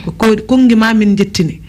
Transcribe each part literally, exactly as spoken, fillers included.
Ko ko- konngi ma min njettini.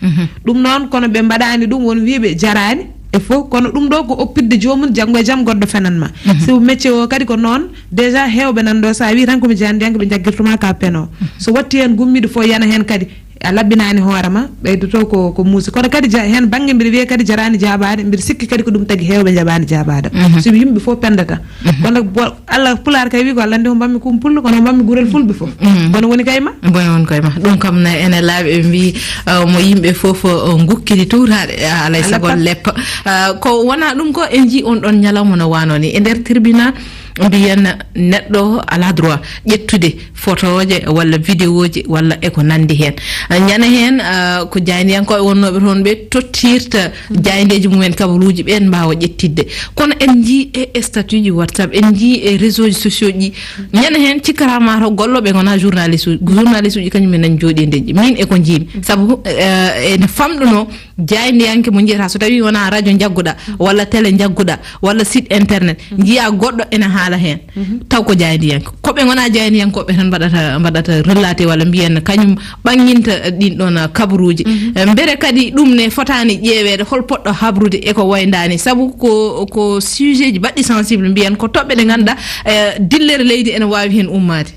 Ɗum noon, kono ɓe mbaɗaani ɗum, won wiyɓe jaraani e fof, kono ɗum ɗo ko oppitde joomum, janngo e jam goɗɗo fenan ma. Sibu métier o kadi ko noon, déjà heewɓe nan ɗo, so a wii tan ko mi jaayndiyanke, ɓe njaggirtu ma ka peno. So watti heen gummiiɗo fof yana heen kadi, a laɓɓinaani hoore ma, ɓeydoto ko, ko muusi. Kono kadi ja-, heen bannge mbiɗa wiya kadi jaraani jaabaade, mbiɗa sikki kadi ko ɗum tagi heewɓe njaɓaani jaabaade. Sibu yimɓe fof pendata. Kono bo-, Allah, Pulaar kay wi ko Allah nde ko mbaɗmi kum pullo, kono mbaɗmi gurel fulɓe fof. Kono woni kay ma? Bone won koye ma. Ɗum kam ne ene laaɓi, ɓe mbi, uh, mo yimɓe fof, uh, ngukkiri tuutaɗe, uh, alay sago leppa. Uh, ko wona ɗum ko en ji on ɗon ñalawma no wano ni e nder tribunal, mbiyen neɗɗo ala droit ƴettude fotooje walla vidéoji walla e ko nandi heen. Uh, ñande heen, uh, ko jaayndiyankooɓe wonnooɓe toon ɓe tottirta jaayndeeji mumen kabaruuji ɓeen mbaawa ƴettitde. Kono en njii e statut ji WhatsApp, en njii e réseau ji sociaux ɗi, ñande heen cikkata ma to gollo ɓe ngona journaliste uji. Journaliste uji kañum en nani jooɗiindeeji. Min e ko njiimi. Sabu, eh, ene famɗuno jaayndiyanke mo njiyata so tawi wona radio njagguɗa, walla télé njagguɗa, walla site internet, njiya goɗɗo ene haala heen. Taw ko jaayndiyanke. Ko ɓe ngona jaayndiyankooɓe tan mbaɗata, mbaɗata relaté walla mbiyen kañum ɓannginta ɗin ɗon kabaruuji. Eh, mbere kadi ɗum ne fotaani ƴeeweede hol poɗɗo habrude e ko wayndaani. Sabu ko, ko sujet ji baɗɗi sensible mbiyen ko toɓɓe ɗe ngannduɗaa, eh, dillere leydi ene waawi heen ummaade.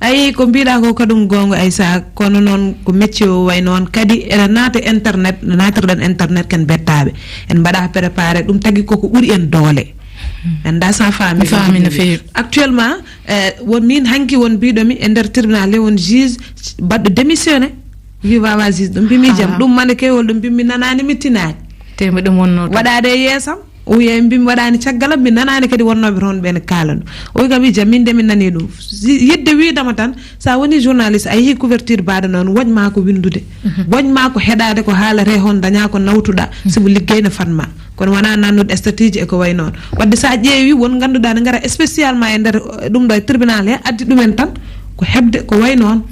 Ayi, ko mbiɗa ko kaɗum goonga, Aïssa, kono noon ko métier o way noon kadi ene naata internet, no naatirɗen internet ken bettaaɓe. En mbaɗa préparé ɗum tagi koko ɓuri en doole. En da sa faami. Mi faami no feewi. Actuellement, eh, won min hanki won mbiɗo mi e nder tribunal he won juge baɗɗo démissionné. Wi wawa juge ɗum mbimi jam. Ɗum mane kewol ɗum mbimi nanaani mi tinaani. Te mbiɗum wonno ɗum. Waɗaade e yeesam. O wiya mbimi waɗaani caggalam, mi nanaani kadi wonnooɓe toon ɓe ne kaalano. O wi kam wi jam min de mi nani ɗum. Si-, yidde wiidama tan, sa woni journaliste, a yehi couverture mbaɗa noon, woñ ma ko winndude. Woñ ma ko heɗaade ko haalate hon, daña ko nawtuɗa, sibu liggey ne fatma. Kono wona nannude statut ji e ko way noon. Wadde sa ƴeewi won ngannduɗaa ne ngara spécialement e nder, eh, ɗum ɗo e tribunal he, addi ɗumen tan ko heɓde ko way noon.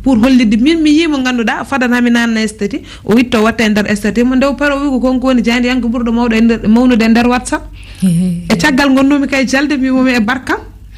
Pour hollitde min mi yii mo ngannduɗaa fadana mi nanna statut, o witto watta e nder statut mo nde o para o wi ko konko woni jaayndiyanke ɓurɗo mawɗo e nder, mawnude e nder WhatsApp. E caggal ngonnoomi kay jalde mbimomi e barkam.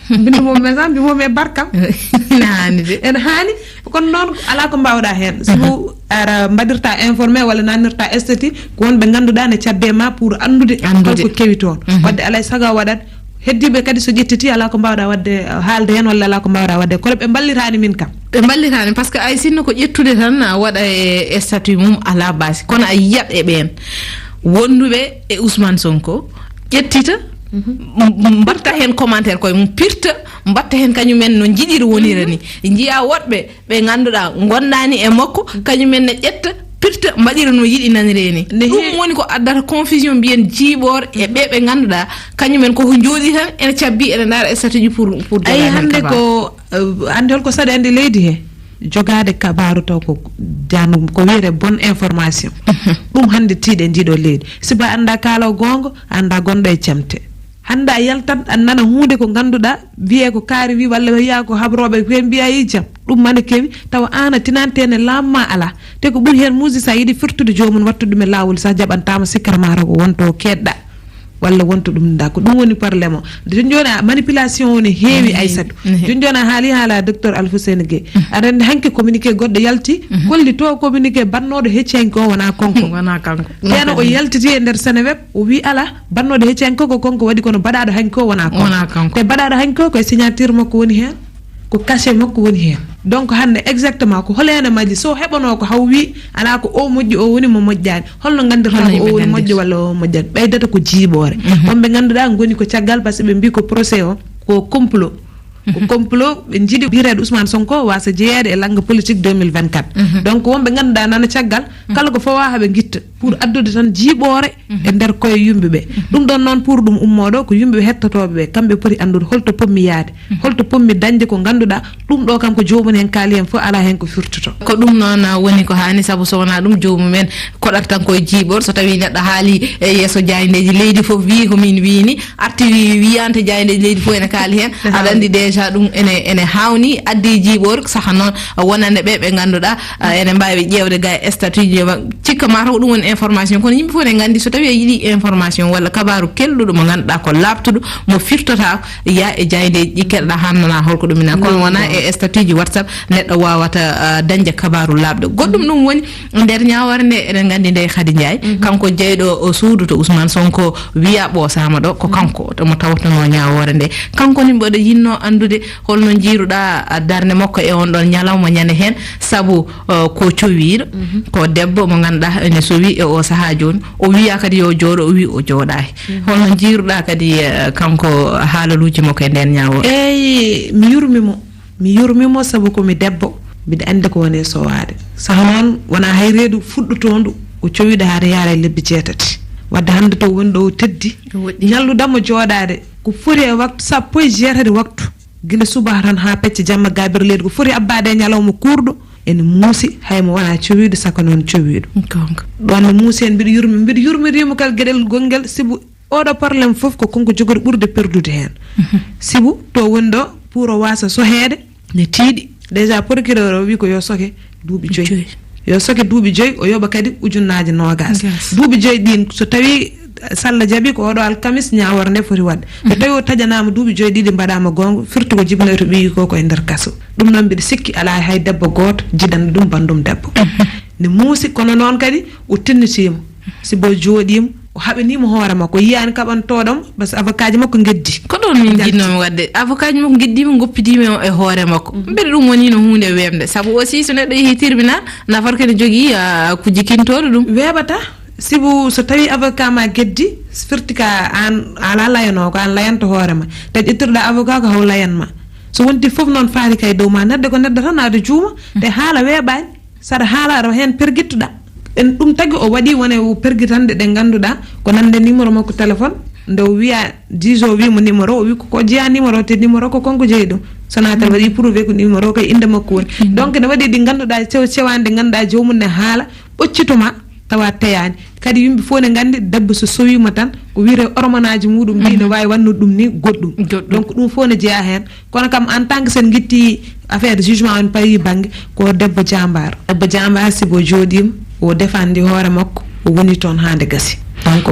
Mbindumo message mbimomi e barkam. Ene haani de. Ene haani. Kono noon, alaa ko mbaawɗaa heen. Sibu aɗa mbaɗirta informé walla nannirta statut, ko wonɓe ngannduɗaa ne cabbe ma pour anndude holko kewi toon. Wadde alaa e sago a waɗat. Heddiiɓe kadi so ƴettiti, alaa ko mbaawɗaa waɗde, uh, haalde heen walla alaa ko mbaawɗaa waɗde. Kono ɓe mballitaani min kam. Ɓe mballitaani, parce que ay sinno ko ƴettude tan, a waɗa e statut mum, alaa baasi. Kono a yiyat e ɓeen wonduɓe e Ousmane Sonko, ƴettita, m-, m-, mbatta heen commentaire koye mum, pirta, mbatta heen kañum en no njiɗiri wonira ni. Njiya woɗɓe ɓe ngannduɗaa ngondaani e makko, kañum en ne ƴetta, pirta, mbaɗira no yiɗi nanire ni. Ne ɗum he- woni ko addata confusion, mbiyen jiiɓoore e ɓe ɓe ngannduɗaa kañum en koko njooɗi tan, ene cabbi, ene ndaara e statut ji pour, pour ayi jogade hannde kabaru. Ko, eh, anndi holko saɗi anndi leydi he? Jogaade kabaru taw ko janu, ko wiyete bonne information. Ɗum hannde tiiɗe ndiɗo leydi. Siba annda kaala goonga, annda gonɗo e camte. Hannde a yaltat, a nana huunde ko ngannduɗaa, wiyee ko kaari wi, walla wiya ko habrooɓe ɓe mbiya yi jam. Ɗum mane kewi, tawa aan a tinante ne laamma alaa. Te ko ɓuri heen muusi, so a yiɗi firtude joomum, wattu ɗum e laawol, so a jaɓantaama, sikkata ma ko wonto keedɗa. Walla wonto ɗum nda. Ko ɗum woni problème o. Jooni jooni a manipulation o ne heewi, Aysatu. Jooni jooni a haali haala docteur Alfousseyni Gueye. Aɗa anndi hanki communiqué goɗɗo yalti, holli to communiqué bannooɗo hecci hanki o wona kanko. Wona kanko. Teno o yaltiti e nder Seneweb, o wi ala, bannooɗo hecci hanki o ko kanko waɗi, kono baɗaaɗo hanki o wona kanko. Wona kanko. Te baɗaaɗo hanki o ko e signature makko woni heen, ko cachet makko woni heen. Donc hannde exactement ko hol heen e majji, so heɓanoo ko haw wi, alaa ko o moƴƴi, o woni mo moƴƴaani. Holno nganndirtaa ko o woni moƴƴo walla o moƴƴaani? Ɓeydata ko jiiɓoore. Wonɓe ngannduɗaa ngoni ko caggal, par ce que ɓe mbii ko procès o, ko complot. Ko complot, ɓe njiɗi biyeteeɗo Ousmane Sonko waasa jeyeede e lannga politique deux mille vingt-quatre. Donc wonɓe ngannduɗaa nana caggal, kala ko fawa haɓe ngitta pour addude tan jiiɓoore e nder koye yumɓe ɓe. Ɗum ɗon noon pour ɗum ummooɗo ko yumɓe ɓe hettotooɓe ɓe, kamɓe poti anndude holto pommi yaade, holto pommi dañde ko ngannduɗaa ɗum ɗo kam ko joomum heen kaali heen fof alaa heen ko firtoto. Ko ɗum noon, ah, woni ko haani, sabu so wonaa ɗum joomum en koɗata tan koye jiiɓoor. So tawii neɗɗo haali e yeeso jaayndeeji leydi fof wii ko min wii ni, arti wi-, wiyante jaayndeeji leydi fof ene kaali heen. Aɗa anndi déjà Déjà ɗum ene ene haawni, addi jiiɓoore, ko saha noon wonande ɓe ɓe ngannduɗaa, ah, ene mbaawi ƴeewde ga e statut ji maɓɓe. Cikka ma taw ɗum woni information, kono yimɓe fof ne nganndi so tawii a yiɗi information walla kabaaru kelɗuɗo mo ngannduɗaa ko laaɓtuɗo, mo firtotaako, yaa e jaayndeeji ɗi keɗoɗaa haa nana holko ɗum ina. Kono wonaa e statut ji WhatsApp neɗɗo waawata, ah, dañde kabaaru laaɓɗo. Goɗɗum ɗum woni nder ñaawoore nde, eɗen nganndi nde Khady Ndiaye, kanko jeyɗo o suudu to Ousmane Sonko wiya ɓoosaama ɗo, ko kanko mo tawatnoo ñaawoore nde. Kanko ni mboɗo yinnoo anndude holno njiiruɗaa darnde makko e on ɗon ñalawma ñande heen, sabu, eh, ko cowiiɗo, ko debbo mo ngannduɗaa ene sowi e o sahaa jooni. O wiyaa kadi yo jooɗo, o wi o jooɗaaki. Holno njiiruɗaa kadi, eh, kanko haalaluuji makko e ndeen ñaawoore? Eey, mi yurmi mo. Mi yurmi mo sabu ko mi debbo. Mbiɗa anndi ko woni e sowaade. Saha noon wonaa hay reedu fuɗɗotoondu, o cowiiɗo hade yaara e lebbi jeetati. Wadde hannde to woni ɗo o teddi. O woɗɗi. Ñalluɗaa mo jooɗaade ko foti e waktu sappo e jeetati waktu. Gila subaka tan haa pecce jamma gaabere leydi, ko foti abbaade e ñalawma kuurɗo, ene muusi, hay mo wonaa cowiiɗo, saka noon cowiiɗo. Goonga. Ɗoon ne muusi heen, mbiɗo yurmi, mbiɗo yurmiriimo kala geɗel gongel, sibu oɗo problème fof ko kanko jogori ɓurde perdude heen. Sibu to woni ɗo, pour o waasa soheede, ne tiiɗi. Déjà, procureur o wi ko yo soke duuɓi joyi. Joyi. Yo soke duuɓi joyi, o yoɓa kadi ujunnaaje noogaas. Yes. Duuɓi joyi ɗiin, so tawii, eh, Salla jaɓi, ko oɗo alkamis ñaawoore nde foti waɗde. So tawii o taƴanaama duuɓi joyi ɗiɗi mbaɗaama goonga, firti ko jibinoyto ɓiyi ko, ko e nder kaso. Ɗum noon mbiɗa sikki alaa hay debbo gooto jiɗan ɗum banndum debbo. Ne muusi, kono noon kadi o tinnitiima. Sibu o jooɗiima, o haɓaniima hoore makko, o yiyaani kaɓantooɗo mo, parce que avocat ji makko ngeddii. Ko ɗoon min njiɗnoomi waɗde. Avocat ji makko ngeddii mo, ngoppidii mo e hoore makko. Mbeɗa ɗum woni no huunde weeɓnde. Sabu aussi so neɗɗo yehii tribunal, nafata ko ene jogii, ah, ko jikintooɗo ɗum. Weeɓata, sibu so tawii avocat ma geddi, firti ka aan a alaa layanoowo, ko aan layanto hoore ma. Te ƴettirɗaa avocat ko haw layan ma. So wonti fof noon faati kay dow ma, neɗɗo ko neɗɗo tan, aɗa juuma, te haala weeɓaani. Saɗa haala aɗa heen pergittuɗaa. En ɗum tagi o waɗi wone o pergitande ɗe ngannduɗaa ko nande numéro makko téléphone. Nde o wiya, juge o wi mo numéro, o wi ko, ko jeyaa numéro, te numéro ko kanko jeyi ɗum. Sonatel waɗi prouvé ko numéro ko e innde makko woni. Donc ne waɗi ɗi ngannduɗaa sew-, sewaani ɗi ngannduɗaa joomum ne haala, ɓoccito ma, tawa teyaani. Kadi yimɓe fof ne nganndi debbo so sowiima tan, ko wiyetee hormonaaji muɗum ɗi ne waawi waɗnude ɗum ni goɗɗum. Goɗɗum. Donc ɗum fof ne jeyaa heen. Kono kam, en tant que sen ngitti affaire jugement on payi bannge, ko debbo jaambaar. Debbo jaambaar, sibu o jooɗiima, o defandi hoore makko, o woni toon haa nde gasi. Donc,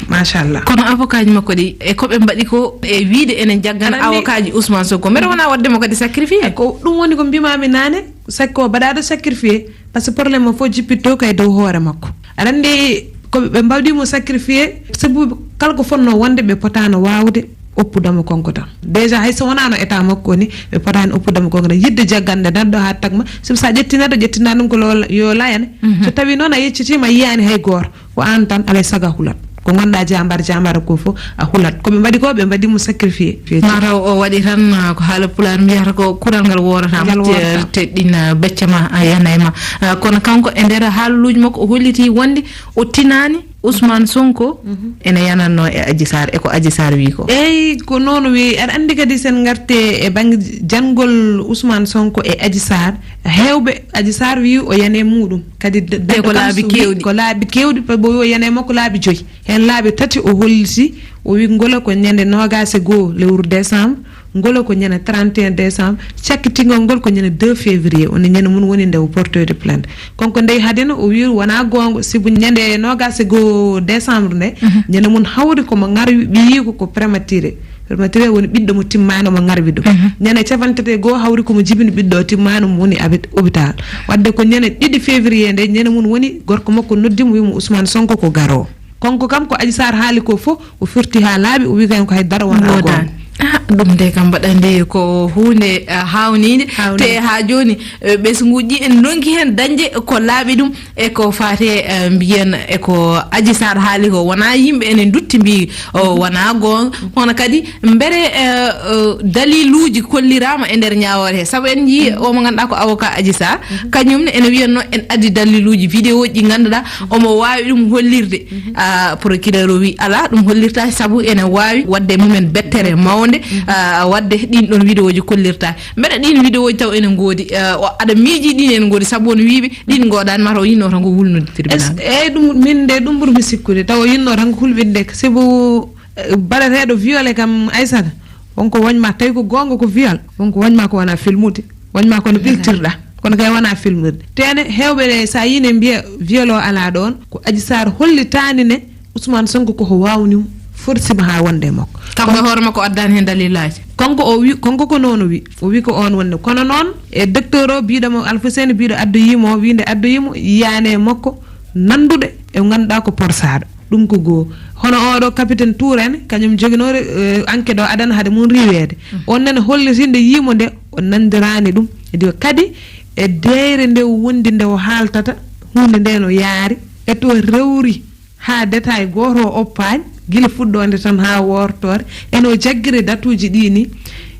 machallah. Kono avocat ji makko ɗi, e ko ɓe mbaɗi ko, e wiyde enen jaggan avocat ji Ousmane Sonko. Mbeɗa wona waɗde mo kadi sacrifié. Ko ɗum woni ko mbimami naane, sakko baɗaɗo sacrifié, parce que problème o fof jippitto kay dow hoore makko. Aɗa anndi ko ɓe mbawdi mo sacrifié, sabu kala ko fotnoo wonde ɓe potaano waawde oppudamo kanko tan. Déjà hay so wonaano état makko ni, ɓe potaani oppudamo kanko tan. Yidde jaggande neɗɗo haa tagma, sabu sa ƴetti neɗɗo, ƴettinaa ɗum ko lo-, yo layane. So tawi noon a yeccitima, a yiyaani hay goor, ko aan tan alay sago a hulat. Ko ngonɗaa jaambaar, jaambaar ko fof a hulat. Ko ɓe mbaɗi ko, ɓe mbaɗi mo sacrifié. Mataw o waɗi tan, ah, ko haala pulaar mbiyata ko kural ngal woorata. Ngal mo te-, woorata. Te ɗin, ah, becce ma, ah, yana e ma. Ah, kono kanko e nder haalaluuji makko o holliti wonde o tinaani Ousmane Sonko ene yanatno e Adji Sarr, e ko Adji Sarr wi ko. Eyi, ko noon wi. Aɗa anndi kadi sen ngarte e bannge janngol Ousmane Sonko e Adji Sarr, heewɓe Adji Sarr wi o yani e muɗum. Kadi de-, de-, ko laabi keewɗi. Ko laabi keewɗi, pa-, bo o yani e makko laabi joyi. Heen laabi tati o holliti, o wi ngol ko ñande noogaas e goo lewru décembre, ngol ko ñande trente et un décembre, cakkitingol ngol ko ñande deux février, woni ñande mum woni nde o portoyde plainte. Kono ko nde hadino o wi wonaa goonga, sibu ñande noogaas e goo décembre nde, ñande mum hawri ko mo ngarwi ɓiyiiko ko prématuré. Prématuré woni ɓiɗɗo mo timmaano mo ngarwi ɗum. Ñande cappanɗe tati e goo hawri ko mo jibini ɓiɗɗo o timmaano mo woni abit-, hôpital. Wadde ko ñande ɗiɗi février nde, ñande mum woni gorko makko noddi mo wi mo Ousmane Sonko ko garoo. Kanko kam ko Adji Sarr haali ko fof, o firti haa laaɓi, o wi kayen ko hay dara wonaa goonga. Ah, ɗum de kam mbaɗa nde ko huunde, ah, haawniinde. Haawniinde. Te haa jooni, eh, ɓesnguuji ɗi en ndonki heen dañde ko laaɓi ɗum e ko faati, eh, mbiyen e ko Adji Sarr haali ko. Wonaa yimɓe ene ndutti mbi o wonaa goonga. Kono kadi mbere, eh, eh, daliluuji kolliraama e nder ñaawoore he. Sabu en njii o mo ngannduɗaa ko avocat Adji Sarr, kañum ne ene wiyatno en addi daliluuji vidéo ji ɗi ngannduɗaa omo waawi ɗum hollirde. Ah, procureur o wi alaa, ɗum hollirtaaki sabu ene waawi waɗde e mumen bettere mawnde, ah, waɗde ɗin ɗon vidéo ji kollirtaaki. Mbeɗa ɗin vidéo ji taw ene ngoodi, ah, o, aɗa miiji ɗin ene ngoodi sabu on wiiɓe ɗin ngoodani mataw o yinno tan ko wulnude tribunal. Es-, eyyi, ɗum, min de ɗum ɓurmi sikkude, taw o yinno tan ko hulɓinde, sabu, eh, baɗateeɗo violé kam Aissata, Wonko woñma tawi ko goonga ko viol, wonko woñma ko wona filmude, woñma kono ɓiltirɗa, kono kay wona filmude. Tene heewɓe ɗe sa yii ne mbiya viol o alaa ɗoon, ko Adji Sarr hollitaani ne Ousmane Sonko koko waawni mo, forcima haa wonde e makko. Kanko e hoore makko addaani heen dalilaaji. Kanko o wi, kanko ko noon o wi, o wi ko oon wonde. Kono noon e docteur o biiɗo mo Alfousseyni biiɗo addoyii mo, wiinde addoyii mo, yiyaani e makko nannduɗo e ngannduɗaa ko porsaaɗo. Ɗum ko goo. Hono oɗo capitaine Touré ne, kañum joginooɗo, eh, enquête o adana hade mum riiweede. On nene hollitinde yiimo nde o nanndiraani ɗum. Edi kadi e deeyre nde o wondi nde o haaltata huunde nde no yaari, e to rewri haa détail gooto o oppaani, gila fuɗɗoonde tan haa wortoore. Ene o jaggiri datuuji ɗi ni,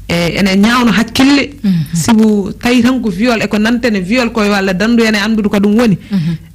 e, ene ñaawno hakkille, sibu tawi tan ko viol, e ko nantene viol ko yo Allah danndu en e anndude ko ɗum woni.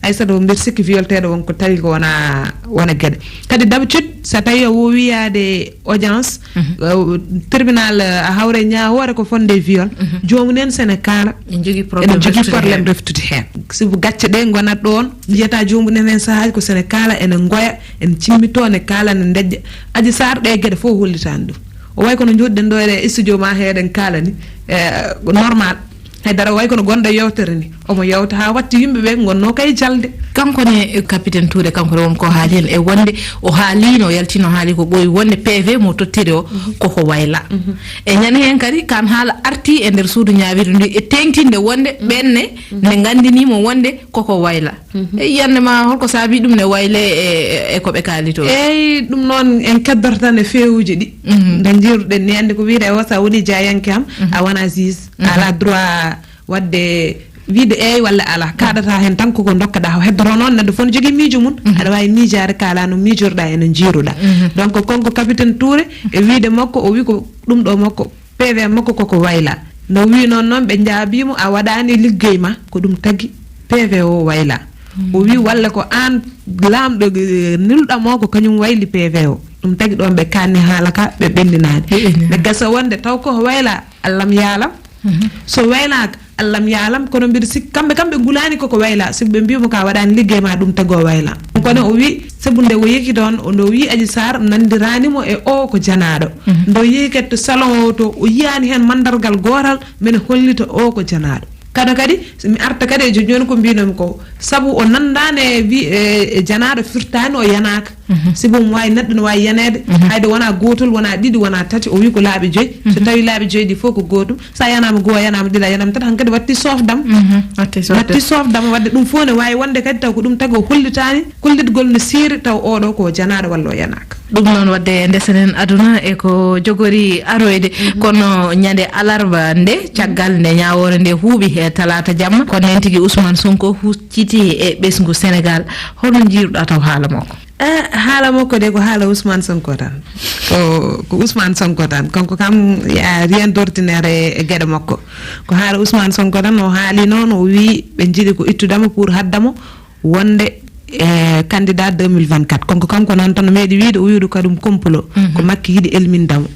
Aysata o mbeɗa sikki violteeɗo won ko tawi ko wona, wona geɗe. Kadi d'habitude so tawi o wowi yaade audience, eh, tribunal, eh, a hawre ñaawoore ko fonde viol, joomum en sene kaala. Eɗen jogii problème reftude heen. Sibu gacce ɗe ngonat ɗoon, njiyata joomum en heen sahaaji ko sene kaala, ene ngoya, ene cimmito, ne kaala, ne ndejja. Adji Sarr ɗe geɗe fof hollitaani ɗum. O wayi kono njooɗiɗen ɗo e studio ma he eɗen kaala ni, eh, normal. Haydara o wayi kono gonɗo e yewtere ni. Omo yewta haa watti yimɓe ɓe ngonnoo kay jalde. Kanko ne, eh, capitaine Touré, kanko ne won ko haali heen e wonde o haaliino, o yaltiino haali ko ɓooyi wonde P V mo tottiri o koko wayla. E ñande heen kadi kan haala arti e nder suudu ñaawirdu ndu e teeŋtinde wonde ɓen ne, ne nganndinii mo wonde koko wayla. E yiyannde ma holko saabii ɗum ne wayle e, e, e ko ɓe kaali to? Eey, ɗum noon en keddortan e feewuuji ɗi. Nde njiiruɗen ni, anndi ko wiyetee o, so a woni jaayanke am, a wona juge. A alaa droit waɗde, wiide eey walla alaa. Kaaɗata heen tan koko ndokkaɗaa. Ko heddoto noon, neɗɗo fof ne jogii miijo mum. Aɗa waawi miijaade, kaalaa no miijorɗaa e no njiiruɗaa. Donc, kanko capitaine Touré, e wiide makko, o wi ko ɗum ɗo makko, P V makko koko wayla. No wii noon, noon ɓe njaabii mo, a waɗaani liggey ma, ko ɗum tagi P V o wayla. O wii walla ko aan laamɗo, eh, nulɗam o ko kañum wayli P V o. Ɗum tagi ɗoon ɓe kaanni haala ka, ɓe ɓenndinaani. Ɓe ɓenndinaani. Ɓe gasa wonde taw ko wayla, Allam yaalam. So waylaaka, Allam yaalam, kono mbiɗa sikki kamɓe kam ɓe ngulaani koko wayla, sibu ɓe mbii mo ka waɗaani liggey ma, ɗum tagi o wayla. Kono o wii, sabu nde o yehi toon, o, nde o wii Adji Sarr nanndiraani mo e o ko janaaɗo. Nde o yehi kadi to salon o to, o yiyaani heen manndargal gootal mene hollita o ko janaaɗo. Kono kadi, so mi arta kadi e jooni jooni ko mbiinoomi ko, sabu o nanndaani e wi-, e, e janaaɗo firtaani o yanaaka. Sibu omo waawi, neɗɗo no waawi yaneede, hayde wonaa gootol, wonaa ɗiɗi, wonaa tati, o wii ko laabi joyi. So tawi laabi joyi ɗi fof ko gootum, so a yanaama goo, a yanaama ɗiɗi, a yanaama tati, hankadi watti soofdam. Watti soofdam. Watti soofdam, wadde ɗum fof ne waawi wonde kadi taw ko ɗum tagi o hollitaani hollitgol no siiri taw oɗo ko janaaɗo walla o yanaaka. Ɗum noon wadde ndesen en aduna e ko jogori aroyde. Kono ñande alarba nde, caggal nde ñaawoore nde huuɓi e talaata jamma, ko nen tigi Ousmane Sonko hucciti e ɓesngu Senegal. Hono njiiruɗaa taw haala makko? Eh, haala makko de ko haala Ousmane Sonko tan. Ko, ko Ousmane Sonko tan. Kanko kam, il y a rien d'ordinaire e, e geɗe makko. Ko haala Ousmane Sonko tan, o haali noon, o wii ɓe njiɗi ko ittudamo pour haddamo wonde, eh, candidat deux mille vingt-quatre. Kanko, kanko noon tan o meeɗi wiide, o wii ɗum ko ɗum complot. Ko Macky yiɗi elmindamo.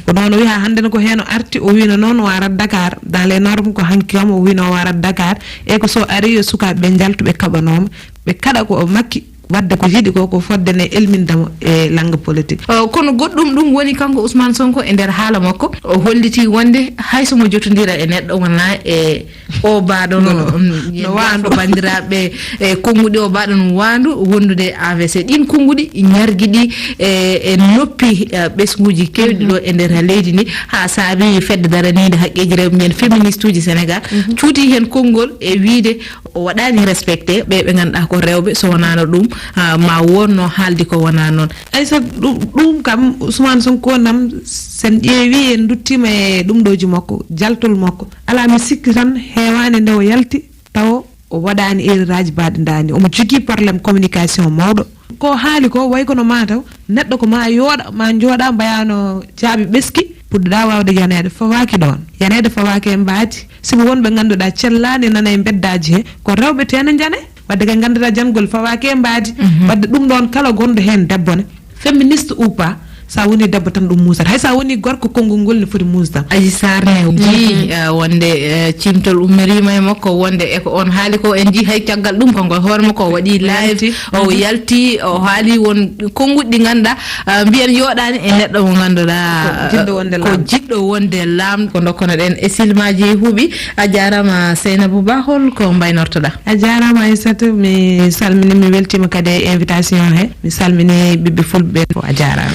Ko noon o wii haa hannde ne ko heen o arti, o wiino noon o arat Dakar. Dans les normes ko hanki kam o wiino o arat Dakar. E ko so ari yo sukaaɓe ɓe njaltu ɓe kaɓanooma. Ɓe kaɗa ko o Macky. Wadde ko yiɗi ko, ko fodde ne elmindamo e langue politique. O, kono goɗɗum ɗum woni kanko Ousmane Sonko e nder haala makko, o holliti wonde hay so mo jotondira e neɗɗo wonaa e o baaɗo no, no, no waandu. Banndiraaɓe, e konnguɗi o baaɗo no waandu wondude A V C. Ɗiin konnguɗi ñargiɗi e, e noppi, e, ɓesnguuji keewɗi ɗo e nder leydi ndi, haa saabi fedde daraniinde haqqeeji rewɓe men, feministuuji Senegal, cuuti heen konngol e wiyde o waɗaani respecté ɓe ɓe ngannduɗaa ko rewɓe, so wonaano ɗum, ah, ma wonno haaldi ko wonaa noon. Aysata, ɗum, ɗum kam Ousmane Sonko nam, sen ƴeewi en nduttiima e ɗum ɗooji makko, jaltol makko, alaa mi sikki tan heewaani nde o yalti taw o waɗaani erreur aji mbaɗi ndaani. Omo jogii problème communication mawɗo. Ko haali ko wayi kono ma taw neɗɗo ko ma yooɗa, ma njooɗa mbayano caabi ɓeski, puɗɗoɗa waawde yaneede, fawaaki ɗoon. Yaneede fawaaki e mbaadi. Sibu wonɓe ngannduɗaa cellaani nana e mbeddaaji he, ko rewɓe tee ne njane. Wadde kay ngannduɗaa janngol fawaaki e mbaadi. Wadde ɗum ɗoon kala gonɗo heen debbo ne, féministe ou pas, So a woni debbo tan, ɗum muusat. Hay so a woni gorko, konngol ngol ne foti muusde. Aji Sarr ne o njii, eh, wonde, eh, ciimtol ummoriima e makko, wonde e ko on haali ko, en njii hay caggal ɗum, kanko e hoore makko o waɗi live, o yalti, o haali won konnguɗi ɗi ngannduɗaa, eh, mbiyen yooɗaani e neɗɗo mo ngannduɗaa, ko jiɗɗo wonde laamɗo. Ko jiɗɗo wonde laamɗo. Ko ndokkonoɗen e silmaaji huuɓi. A jaaraama Seynabou Ba, hol ko mbaynortoɗaa? A jaaraama Aissata, mi salmini, mi weltiima kadi e invitation he. Mi salmini ɓiɓɓe fulɓe ɓe fof, a jaaraama.